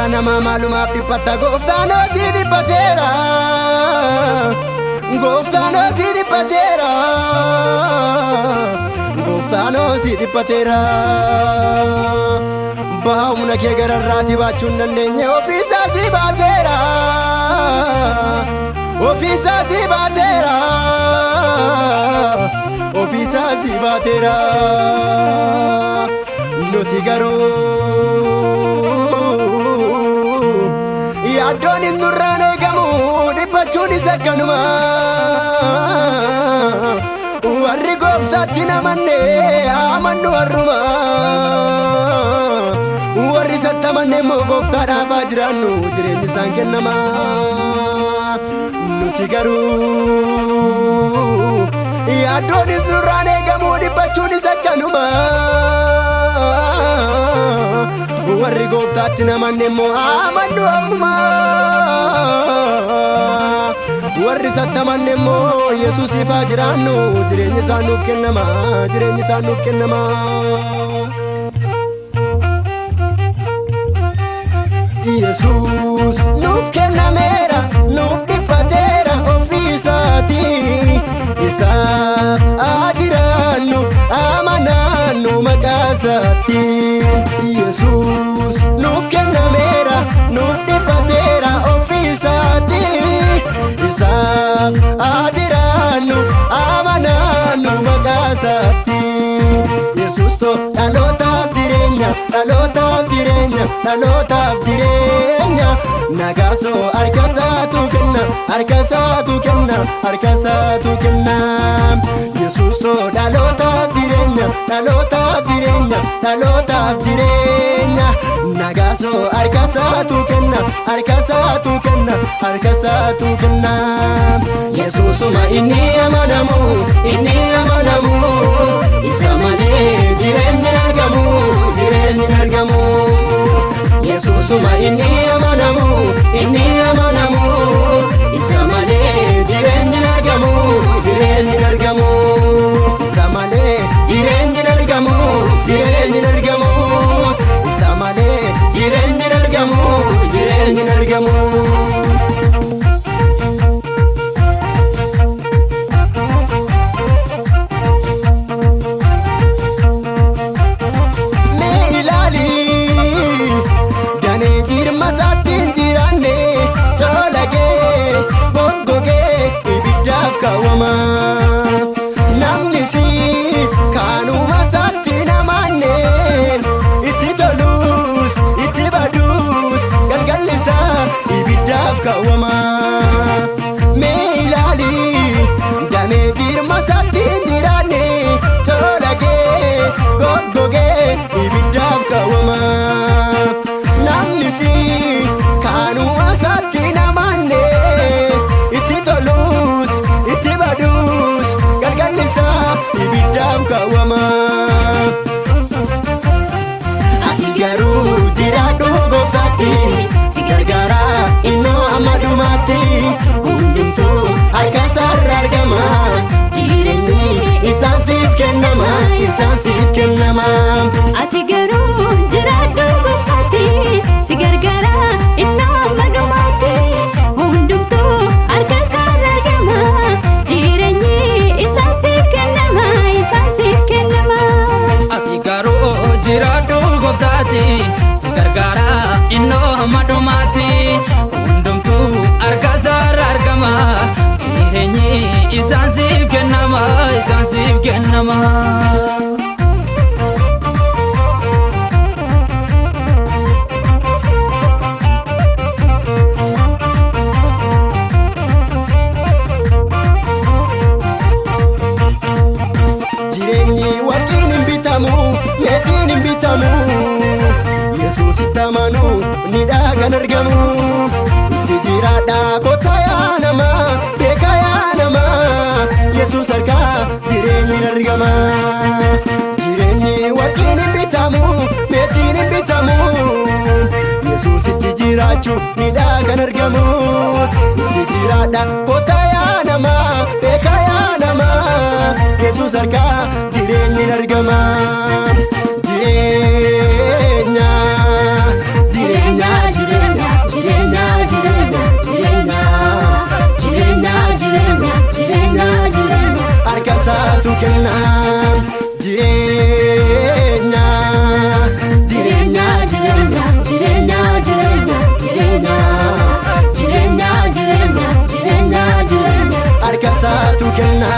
Yaa nama maalumaaf dhiphatta gooftaan hojii dhiphateera. Gooftaan hojii dhiphateera. Gooftaan hojii dhiphateera. Ba'a humna kee gararraati baachuu hin dandeenye ofiisaa si baateera. Ofiisaa si baateera. Ofiisaa si baateera. Nuti garuu yaaddoon hin nurraan eegamu dhiphachuunis akkanuma. Warri gooftaatti namanne amannu warruma. Warri isatti amanne immoo gooftaadhaaf haa jiraannu jireenyi isaan kennama. Nuti garuu yaaddoonis nurraan eegamu dhiphachuunis akkanuma. Warri gooftaatti namanne immoo amannu ammuma. Warri isatti amanne immoo Yesuusiif haa jiraannu jireenyi isaan nuuf kennama jireenyi isaan nuuf kennama. Yesuus nuuf kennameera nuuf dhiphateera ofiisaati isaaf haa jiraannu amanaannu maqaa isaatti. Yesuus nuuf kennameera nuuf dhiphateera ofiisaati isaaf haa jiraannu amanaannu maqaa isaatti. Yesuus to dhalootaaf jireenya dhalootaaf jireenya dhalootaaf jireenya nagaasoo harka isaatu kenna harka isaatu kenna harka isaatu kenna. Yesuus to dhalootaaf jireenya dhalootaaf jireenya dhalootaaf jireenya nagaasoo harka isaatu kenna harka isaatu kenna harka isaatu kenna. Yesuusuma inni amanamu inni amanamu isa malee jireenyi hin argamu jireenyi hin argamu. Yesuusuma inni amanamu inni amanamu isa malee jireenyi hin argamu jireenyi hin argamu. Isa malee jireenyi hin argamu jireenyi hin argamu. Isa malee jireenyi hin argamu jireenyi hin argamu. Mee ilaali damee jirma isaatti hin jiraanne toolagee goggogee ibiddaaf kaawwama. Namni si kaanuma isaatti hin amanne itti tolus itti badus galgalli isaa ibiddaaf kaawwama. Mee ilaali damee jirma isaatti hin jiraanne toolagee goggogee ibiddaaf kaawwama. Namni si kaanuma isaatti hin amanne itti tolus itti badus galgalli isaa ibiddaaf kaawwama. Ati garuu jiraadhu gooftaatti si gargaara innoo amma dhumaatti hundumtuu harka isaarra argama jireenyi isaan siif kennama isaan siif kennama. Ati garuu jiraadhu gooftaatti si gargaara innoo amma dhumaatti hundumtuu harka isaarra argama jireenyi isaan siif kennama isaan siif kennama. Ati garuu jiraadhu gooftaatti si gargaara innoo hamma dhumaatti hundumtuu harka isaarra argama jireenyi isaan siif kennama isaan siif kennama. Jireenyi warqiin hin bitamu meetiin hin bitamu Yesuusitti amanu nidhaa kan argamu itti jiraadhaa kottaa yaa namaa beekaa yaa namaa Yesuus harkaa jireenyi hin argama. Jireenyi warqiin hin bitamu meetiin hin bitamu Yesuusitti jiraachuu nidhaa kan argamu itti jiraadhaa kottaa yaa namaa beekaa yaa namaa Yesuus harkaa jireenyi hin argama. Jireenya jireenya jireenya. kenna. Jireenya, Jireenya, jireenya, jireenya, jireenya, jireenya, jireenya, jireenya, jireenya, jireenya. Harka isaatu kenna.